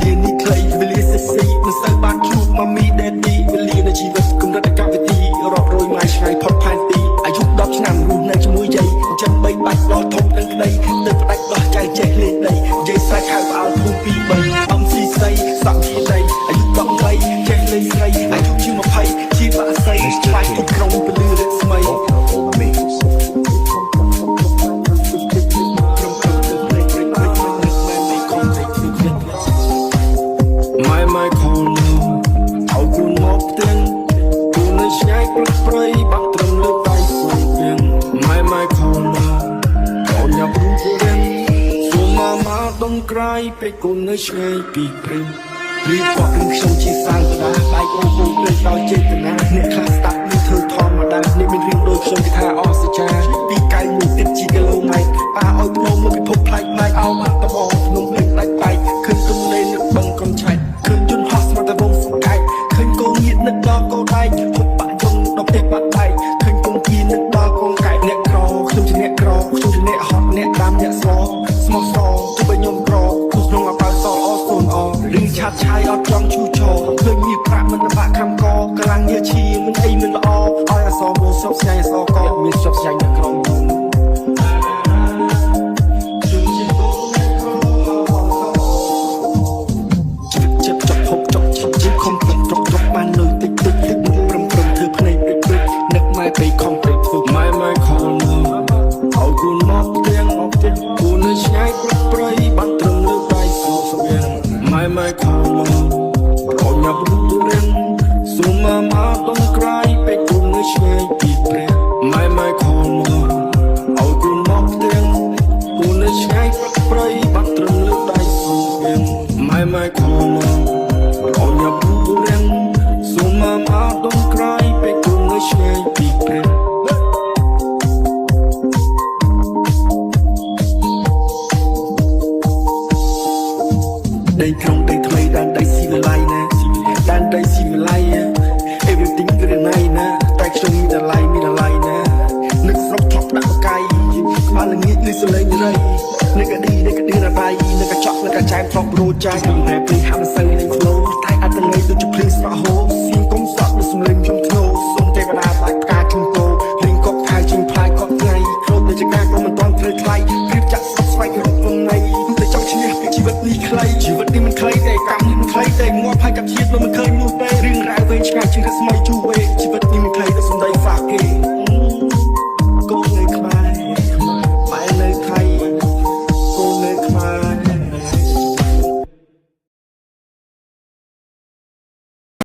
លានេះខ្លីវេលាសិស៊ីមិនសូវបានជួប mommy daddy វេលានៃជីវិតកម្រិតកម្មវិធីរាប់រយម៉ាយឆ្ងាយផុតផែនទីអាយុ10ឆ្នាំរស់នៅជាមួយយាយចិញ្ចឹមបីបាច់ដល់ធំនឹងក្តីទៅផ្ដាច់ដោះចែកចេះលេងដីនិយាយស្រែកហៅផ្អើលភូមិ2 3 MC ស្រីសក់ជាដីអាយុ13ចេះលេងស្រីអាយុជាង20ជាបាក់សីឆ្លាយទីក្រុងពលឺរស្មី All amigos. ម៉ែម៉ែខលឲ្យគូនមកផ្ទាំងគូននៅឆ្ងាយព្រឹកព្រៃបាក់ត្រឹមលើកដៃសងពីងម៉ែម៉ែខលកូនញ៉ាប់រូបរាងសូមមកមកដងក្រៃពេលគូននៅឆ្ងាយពីព្រេងរៀបគាត់នឹងខ្ញុំជាសាវតាបែកអូអូលើដោយចេតនាអ្នកខ្លះស្ដាប់នឹងធ្វើធម្មតានេះមានរឿងដូចខ្ញុំគេថាអស្ចារ្យពីកៅមួយទៀតជាគីឡូម៉ែត្រប៉ាឲ្យភ្នំមកពិភពប្លែកប្លែកអោបាត់ដបងភ្នំពេញដាច់បែកឃើញទំលេនឹកបឹងកុំឆែកឃើញយន្តហោះស្មាត់តែវងសង្កែកឃើញគោងៀតនឹកដល់គោដែកហូបបាក់យំដល់ផ្ទះបាក់បែកឃើញកងគីនឹកដល់កងកែកអ្នកក្រខ្ញុំជាអ្នកក្រខ្ញុំជាអ្នកហត់អ្នកដាំអ្នកស្រស្មោះសរទោះបីខ្ញុំក្រទោះក្នុងអបៅសអសូនអរឿងឆាតឆាយអត់ចង់ឈូឆរឃើញមានប្រាក់មិនបាក់ខំកកម្លាំងញើឈីមិនអីមិនល្អឲ្យអសមកស្បស្ញាញ់អសកមានស្បស្ញាញ់នៅក្រុមខ្ញុំជាកូនអ្នកក្រជីវិតចិត្តចប់ហូបចុកជីជីខំប្រឹងត្រកត្រកបានលុយតិចតិចតិចមុខប្រឹងប្រឹងធ្វើភ្នែកព្រិចព្រិចនឹកម៉ែពេលខំព្រេងធ្វើម៉ែម៉ែខលមកឲ្យគូនមកផ្ទាំងមកផ្ទាំងគូននៅឆ្ងាយព្រឹកព្រៃបានត្រឹមលើកដៃសួរស្វៀងម៉ែម៉ែខលមកប្រញាប់រូបរាងសូមមកមកដងក្រៃពេលគូននៅឆ្ងាយពីព្រះម៉ែម៉ែខលមកឲ្យគូនមកផ្ទាំងគូននៅឆ្ងាយព្រឹកព្រៃបានត្រឹមលើកដៃសួរស្វៀងម៉ែម៉ែខលមកប្រញាប់រូបរាងសូមមកមកដងក្រៃពេលគូននៅឆ្ងាយពីព្រះ ដីក្រុងដីថ្មីដែនដីស៊ីវិល័យណាដែនដីស៊ីវិល័យ Everything គឺណៃណាតែខ្ញុំមានតម្លៃមានតម្លៃណានឹកស្រុកថប់ដាក់បកាយក្បាលល្ងាចលឺសលេងរៃនឹកអឌីនឹកអឌីរដៃនឹកកញ្ចក់នឹកកញ្ចែមធ្លាប់រោចែកខ្ញុំតែពេលហាំមិនសូវលេង flow តែអត្តន័យដូចជាភ្លៀងស្រក់ហូរសៀងកុំសក់ដូចសំលេងខ្ញុំធ្នោសូមទេវតាបាច់ផ្កាជូនពោលេងកក់ខែជាងផ្លែកក់ថ្ងៃគ្រូដូចជាការក៏មិនទាន់ត្រូវថ្លៃព្រៀបចាក់ស្រុកស្វែងរកលំនៃតែចង់ឈ្នះពីជីវិតនេះខ្លីជីវិតនេះមិនខ្លីទេកម្មនេះមិនខ្លីទេងាប់ហើយកាប់ជាតិមិន